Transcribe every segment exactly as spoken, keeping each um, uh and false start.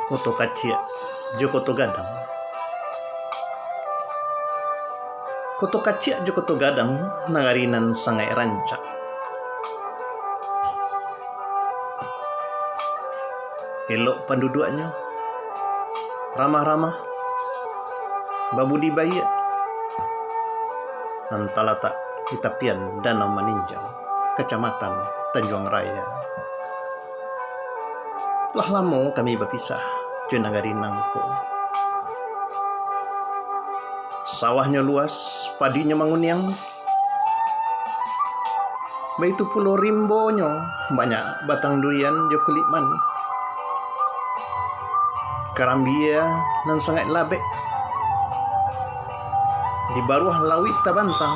Koto Kaciak jo Koto Gadang. Koto Kaciak jo Koto Gadang nagari nan sangaik rancak. Elok panduduaknyo, ramah-ramah, babudi baiak, nan talatak di tapian Danau Maninjau, Kacamatan Tanjuang Raya. Lah lamo kami bapisah jo nagari nangko. Sawahnyo luas, padinyo manguniang, baitu pulo rimbonyo banyak batang durian jo kulik manih. Karambia nan sangaik labek. Di baruah lauik tabantang,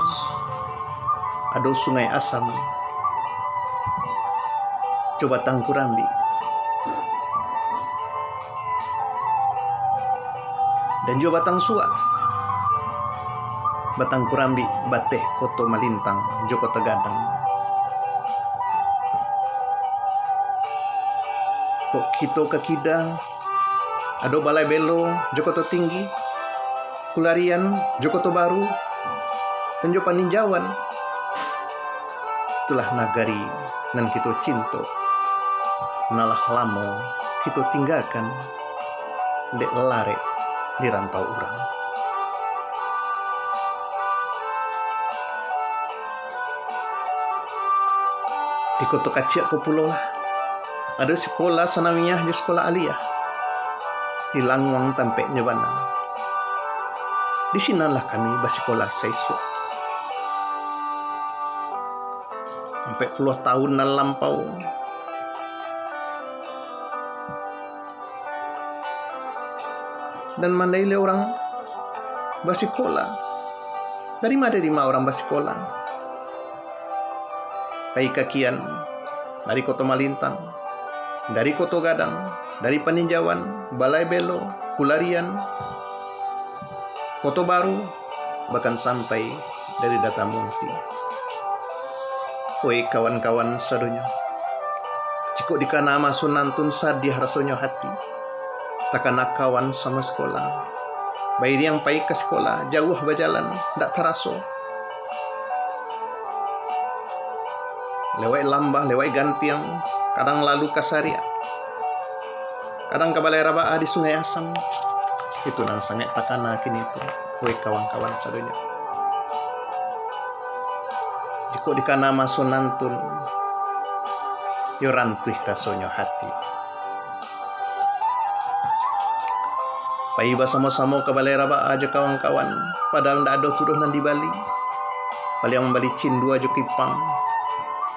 ado Sungai Asam jo Batang Kurambik. Dan juo Batang Suak, Batang Kurambik, bateh Koto Malintang jo Koto Gadang. Kok kito ka kida, ado Balai Belo jo Koto Tinggi, Kularian jo Koto Baru, dan jo Paninjauan. Itulah nagari nan kito cinto, nan lah lamo kito tinggakan, dek larek di rantau urang. Di Koto Kaciak ko pulolah, ado sikola sanawiyah jo sikola aliyah. Di Languang tampeknyo bana. Di sinanlah kami basikola saisuak. Ampek puluah tahun nan lampau. Dan mandai leh urang basikola. Dari ma, dari ma urang basikola? Pai kakian, dari Koto Malintang, dari Koto Gadang, dari Paninjauan, Balai Belo, Kularian, Koto Baru, bahkan sampai dari Data Munti. Oi kawan-kawan sadonyo, jikok dikana maso nantun sadiah rasonyo hati, takana kawan samo sikola, bairiang pai ka sikola, jauah bajalan, ndak taraso. Lewaik lambah, lewaik gantiang, kadang lalu ka Sariak, kadang ka Balai Rabaa di Sungai Asam. Itu nan sangaik takana kini tu, weh kawan-kawan sadonyo. Jikok dikana maso nantun, yo rantuih rasonyo hati. Pai basamo-samo ka Balai Rabaa jo kawan-kawan, padahal ndak ado tu doh nan dibali. Paliang mambali cindua jo kipang.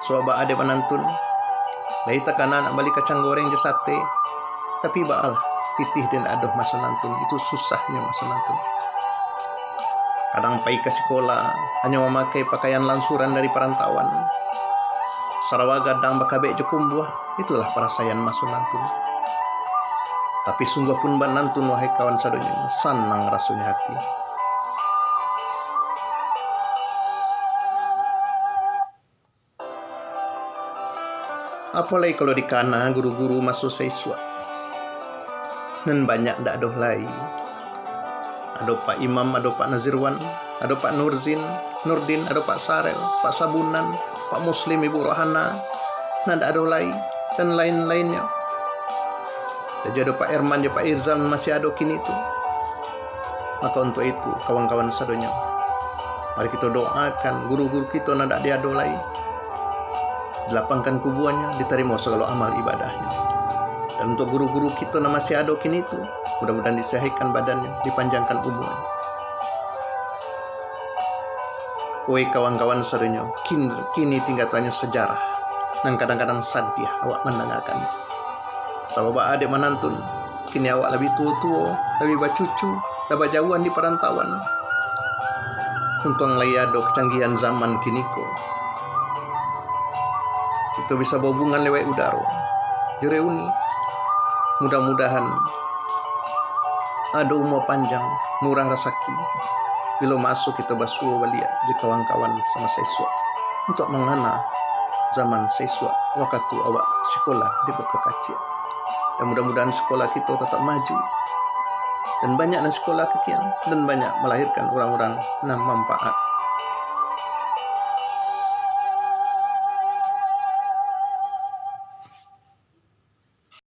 Sabab baa dek manantun, lai takana nak bali kacang goreng jo sate, tapi baalah, pitih den ndak ado maso nantun, itu susahnyo maso nantun. Kadang pai ka sikola, hanyo mamakai pakaian lansuran dari parantauan. Sarawa gadang bakabek jo kumbuah, itulah parasaian maso nantun. Tapi sungguah pun bak nantun, wahai kawan sadonyo, sanang rasonyo hati. Apo lai kalau dikana guru-guru maso saisuak? Nan banyak ndak ado lai. Ado Pak Imam, ado Pak Nazirwan, ado Pak Nurzin, Nurdin, ado Pak Sarel, Pak Sabunan, Pak Muslim, Ibu Rohana, nan ndak ado lai, dan lain-lainnyo. Dan juo ado Pak Erman jo Pak Irzal nan masih ado kini tu. Maka untuak itu, kawan-kawan sadonyo, mari kito doakan guru-guru kito nan ndak ado lai, dilapangkan kubuanyo, ditarimo sagalo amal ibadahnyo. Dan untuak guru-guru kito nan masih ado kini tu, mudah-mudahan disehaikan badannyo, dipanjangkan umuanyo. Woi kawan-kawan sadonyo, kin-, kini tingga tu hanyo sajarah nan kadang-kadang sadiah awak mandangakan. Sabab baa dek manantun, kini awak labiah tuo-tuo, labiah bacucu, lah bajauahan di parantauan. Untuang lai ado kacanggihan zaman kini ko. Kito bisa bahubungan lewat udaro, jo reuni. Mudah-mudahan ado umua panjang, murah rasaki. Bilo maso kito basuo baliak jo kawan-kawan samo saisuak, untuak mangana zaman saisuak wakatu awak sikolah di Koto Kaciak. Dan mudah-mudahan sekolah kito tatap maju, dan banyak nan sekolah kakian, dan banyak melahirkan urang-urang nan manfaat.